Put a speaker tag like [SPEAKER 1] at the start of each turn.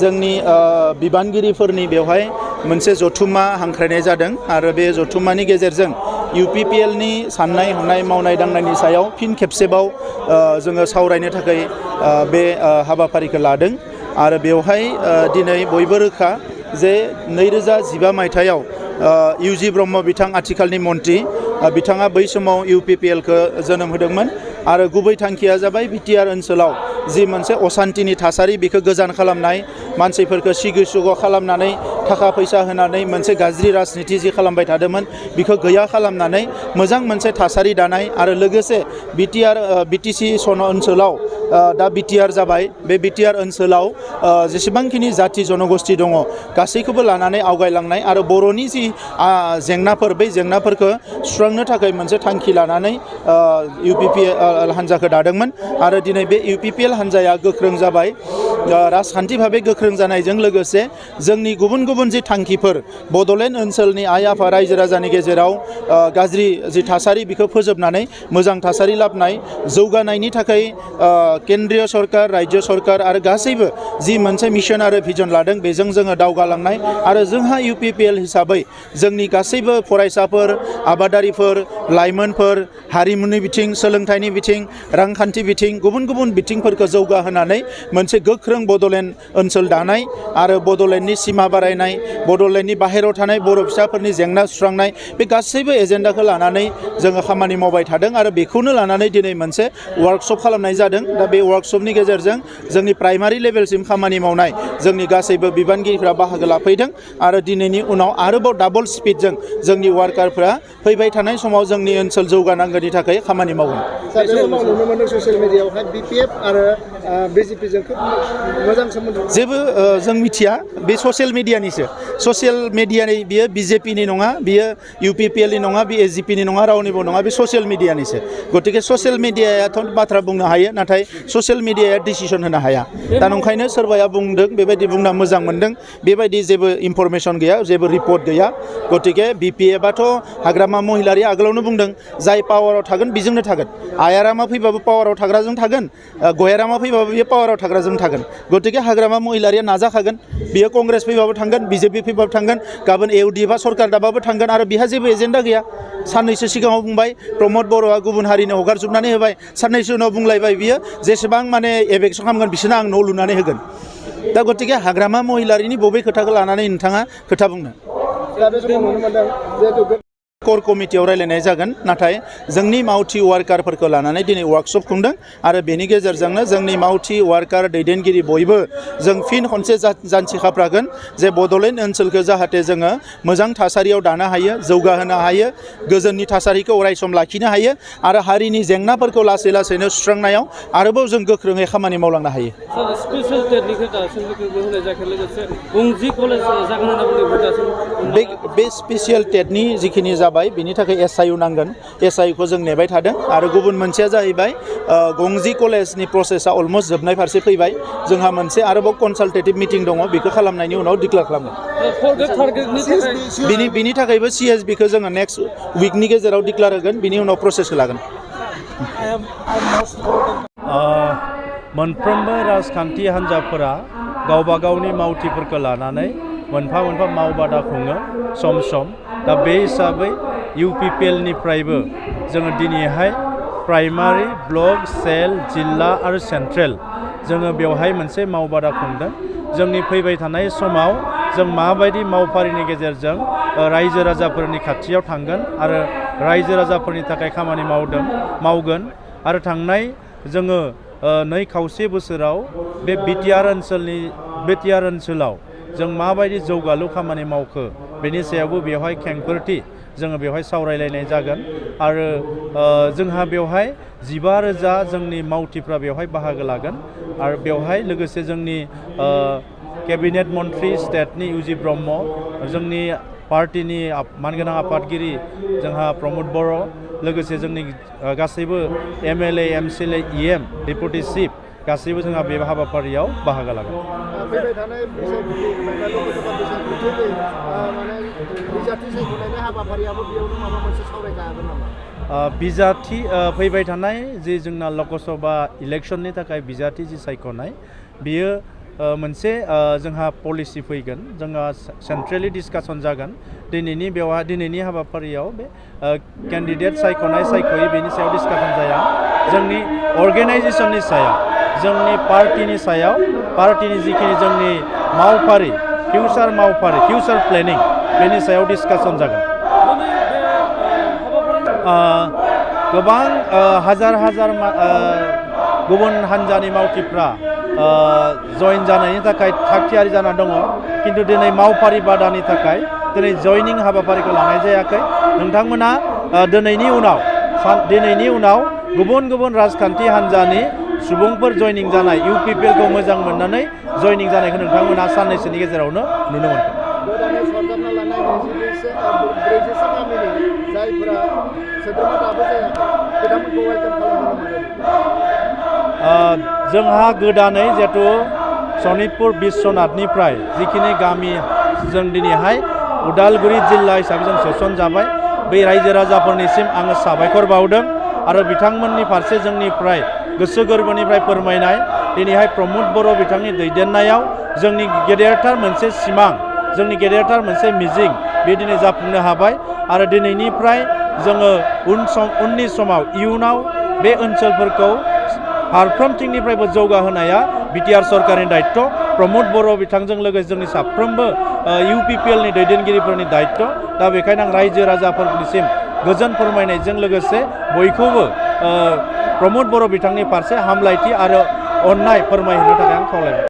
[SPEAKER 1] जोंनि बिबानगिरिफोरनि बेवहाय मोनसे जथुम्मा हांख्रायनाय जादों आरो बे जथुम्मानि गेजेरजों UPPL नि साननाय हनाय मावनाय दांनायनि सायाव फिन खेबसेबाव जोङो सावरायनो थाखाय बे हाबाफारिखौ लादों आरो बेवहाय दिनै बयबो रोखा जे 2015 मायथाइयाव UG ब्रह्म बिथां आथिखालनि मन्त्रि बिथाङा बै समाव UPPL खौ जोनोम होदोंमोन आरो गुबै थांखिया जाबाय BTR ओनसोलाव जि मोनसे असान्तिनि थासारि बेखौ गोजान खालामनाय मानसिफोरखौ सिगि सुग खालामनानै थाखा फैसा होनानै मोनसे गाज्रि राजनिति जि खालामबाय थादोंमोन बेखौ गैया खालामनानै मोजां मोनसे थासारि दानाय आरो लोगोसे BTC ओनसोलाव दा BTR जाबाय बे BTR ओनसोलाव जेसेबांखिनि जाति जनगोष्ठी दङ गासैखौबो लानानै आवगायलांनाय आरो बर'नि जि जेंनाफोर बै जेंनाफोरखौ सुस्रांनो थाखाय मोनसे थांखि लानानै UPPL हान्जाखौ दादोंमोन आरो दिनै बे UPPL हान्जाया गोख्रों जाबाय राजखान्थि भाबै गोख्रों जानायजों लोगोसे जोंनि गुबुन गुबुन जि थांखिफोर बड'लेण्ड ओनसोलनि आइ आफा रायजो राजानि गेजेराव गाज्रि जि थासारि बेखौ फोजोबनानै मोजां थासारि लाबोनाय जौगानायनि थाखाय केन्द्रीय सरकार राज्य सरकार आरो गासैबो जि मोनसे मिशन आरो भिजन लादों बेजों जोङो दावगालांनाय आरो जोंहा UPPL हिसाबै जोंनि गासैबो फरायसाफोर आबादारिफोर लाइमोनफोर हारिमुनि बिथिं सोलोंथाइनि बिथिं रांखान्थि बिथिं गुबुन गुबुन बिथिंफोरखौ जौगाहोनानै मोनसे गोख्रों बड'लेण्ड ओनसोल दानाय आरो बड'लेण्डनि सिमा बारायनाय बड'लेण्डनि बाहेरायाव थानाय बर' फिसाफोरनि जेंना सुस्रांनाय बे गासैबो एजेन्डाखौ लानानै जोङो खामानि मावबाय थादों आरो बेखौनो लानानै दिनै मोनसे वर्कशप खालामनाय जादों दा बे वर्कशपनि गेजेरजों जोंनि प्राइमारि लेभेलसिम खामानि मावनाय जोंनि गासैबो बिबानगिरिफ्रा बाहागो लाफैदों आरो दिनैनि उनाव आरोबाव डाबल स्पिडजों जोंनि वार्कारफ्रा फैबाय थानाय समाव जोंनि ओनसोल जौगानांगौनि थाखाय खामानि मावगोन
[SPEAKER 2] नुनो मोनदों ससियेल मिडियायावहाय BPF आरो BJPजों खोब मोजां सोमोन्दो
[SPEAKER 1] जेबो जों मिथिया बे ससियेल मिडियानिसो ससियेल मिडियानि बियो BJPनि नङा बियो UPPL नि नङा बे SGPनि नङा रावनिबो नङा बे ससियेल मिडियानिसो गतिके ससियेल मिडियायाथ' बाथ्रा बुंनो हायो नाथाय ससियेल मिडियाया डिसिसन होनो हाया दा नंखायनो सोरबाया बुंदों बेबायदि बुंना मोजां मोनदों बेबायदि जेबो इनफरमेसन गैया जेबो रिपर्ट गैया गतिके BPFआथ' हाग्रामा महिलारि आगोलावनो बुंदों जाय पावाराव थागोन बेजोंनो थागोन आयारामा फैबाबो पावाराव थाग्राजों थागोन गयारामा फैबाबो बियो पावाराव थाग्राजों थागोन गतिके हाग्रामा महिलारिया नाजाखागोन बियो कंग्रेस फैबाबो थांगोन BJP फैबाबो थांगोन गाबोन UDF सरकार दाबाबो थांगोन आरो बिहा जेबो एजेन्डा गैया साननैसो सिगाङाव बुंबाय प्रमद बर'आ गुबुन हारिनो हगारजोबनानै होबाय साननैसो उनाव बुंलायबाय बियो जेसेबां माने एबेक्सन खालामगोन बिसोरनो आं न' लुनानै होगोन दा गतिके हाग्रामा महिलारिनि बबे खोथाखौ लानानै नोंथाङा खोथा बुंनो कोर कमिटियाव रायलायनाय जागोन नाथाय जोंनि मावथि वार्कारफोरखौ लानानै दिनै वर्कशप खुंदों आरो बेनि गेजेरजोंनो जोंनि मावथि वार्कार दैदेनगिरि बयबो जों फिन खनसे जानथि खाफ्रागोन जे बड'लेण्ड ओनसोलखौ जाहाथे जोङो मोजां थासारियाव दानो हायो जौगाहोनो हायो गोजोननि थासारिखौ अरायसम लाखिनो हायो आरो हारिनि जेंनाफोरखौ लासै लासैनो सुस्रांनायाव आरोबाव जों गोख्रोङै खामानि मावलांनो हायो बे स्पेसियेल टेटनि जिखिनि बिनि थाखाय SIU नांगोन SIU खौ जों नेबाय थादों आरो गुबुन मोनसेया जाहैबाय गंजी कलेजनि प्रसेसा अलमोस्ट जोबनाय फारसे फैबाय जोंहा मोनसे आरोबाव कनसालटेटिभ मिटिं दङ बेखौ खालामनायनि उनाव डिक्लेयार खालामगोन बिनि थाखायबो CSB खौ जोङो नेक्स्ट उइकनि गेजेराव डिक्लेयार होगोन बिनि उनाव प्रसेसखौ लागोन
[SPEAKER 3] मोनफ्रोमबो राजखान्थि हान्जाफोरा गावबा गावनि मावथिफोरखौ लानानै मोनफा मोनफा मावबादा खुङो सम सम दा बे हिसाबै UPPL निफ्रायबो जोङो दिनैहाय प्राइमारि ब्लक सेल जिल्ला आरो सेन्ट्रेल जोङो बेवहाय मोनसे मावबादा खुंदों जोंनि फैबाय थानाय समाव जों माबायदि मावफारिनि गेजेरजों रायजो राजाफोरनि खाथियाव थांगोन आरो रायजो राजाफोरनि थाखाय खामानि मावगोन आरो थांनाय जोङो 2.5 बोसोराव बे BTR ओनसोलाव जों माबायदि जौगालु खामानि मावखो बेनि सायावबो बेवहाय खेंफोरथि जोङो बेवहाय सावरायलायनाय जागोन आरो जोंहा बेवहाय 15,000 जोंनि मावथिफ्रा बेवहाय बाहागो लागोन आरो बेवहाय लोगोसे जोंनि केबिनेट मन्त्रि स्टेटनि UG ब्रह्म जोंनि पार्टीनि मानगोनां आफादगिरि जोंहा प्रमद बर' लोगोसे जोंनि गासैबो MLA MCLA EM deputy chief गासैबो जोंहा बे हाबाफारियाव बाहागो लागोन
[SPEAKER 2] फैबाय थानाय बिजाथि सायख'नायनि हाबाफारियाबो बेयावनो माबा मोनसे सावरायजागोन नामा
[SPEAKER 3] बिजाथि फैबाय थानाय जे जोंना लकसभा इलेक्शननि थाखाय बिजाथि जि सायख'नाय बियो मोनसे जोंहा पलिसि फैगोन जोंहा सेन्ट्रेलि डिसकासन जागोन दिनैनि हाबाफारियाव बे केन्डिडेट सायख'यै बेनि सायाव डिसकासन जाया जोंनि अर्गेनाइजेसननि सायाव जोंनि पार्टिनि सायाव पार्टिनि जिखिनि जोंनि मावफारि फिउचार प्लेनिं बेनि सायाव डिसकासन जागोन गोबां हाजार गुबुन हान्जानि मावथिफ्रा जइन जानायनि थाखाय थागथियारि जाना दङ खिन्थु दिनै मावफारि बादानि थाखाय दिनै जयनिं हाबाफारिखौ लानाय जायाखै नोंथांमोना दिनैनि उनाव गुबुन राजखान्थि हान्जानि सुबुंफोर जयनिं जानाय UPPLखौ मोजां मोननानै जयनिं जानायखौ नोंथांमोना साननैसोनि गेजेरावनो नुनो मोनगोन
[SPEAKER 2] गोदानै सरजाबना लानाय 44 गामिनि जायफोरा सोद्रोमा दाबो जायाखै बिथांमोनखौ वेलकाम खालामनो
[SPEAKER 3] जोंहा गोदानै जिहेतु सनितपुर बिश्वनाथनिफ्राय जिखिनि गामि जों दिनैहाय उदालगुरि जिल्ला हिसाबै जों सोसनजाबाय बै रायजो राजाफोरनिसिम आङो साबायखर बावदों आरो बिथांमोननि फारसे जोंनिफ्राय गोसो गोरबोनिफ्राय फोरमायनाय दिनैहाय प्रमद बर' बिथांनि दैदेननायाव जोंनि गेदेरथार मोनसे सिमां जोंनि गेदेरथार मोनसे मिजिं बे दिनै जाफुंनो हाबाय आरो दिनैनिफ्राय जोङो उननि समाव इयुनाव बे ओनसोलफोरखौ फारफ्रोमथिंनिफ्रायबो जौगाहोनाया बिटिआर सरकारनि दायित्व प्रमद बर' बिथांजों लोगोसे जोंनि साफ्रोमबो UPPLनि दैदेनगिरिफोरनि दायित्व दा बेखायनो आं रायजो राजाफोरनिसिम गोजोन फोरमायनायजों लोगोसे बयखौबो प्रमद बर' बिथांनि फारसे हामलायथि आरो अननाय फोरमायहोनो थाखाय आं खावलायबाय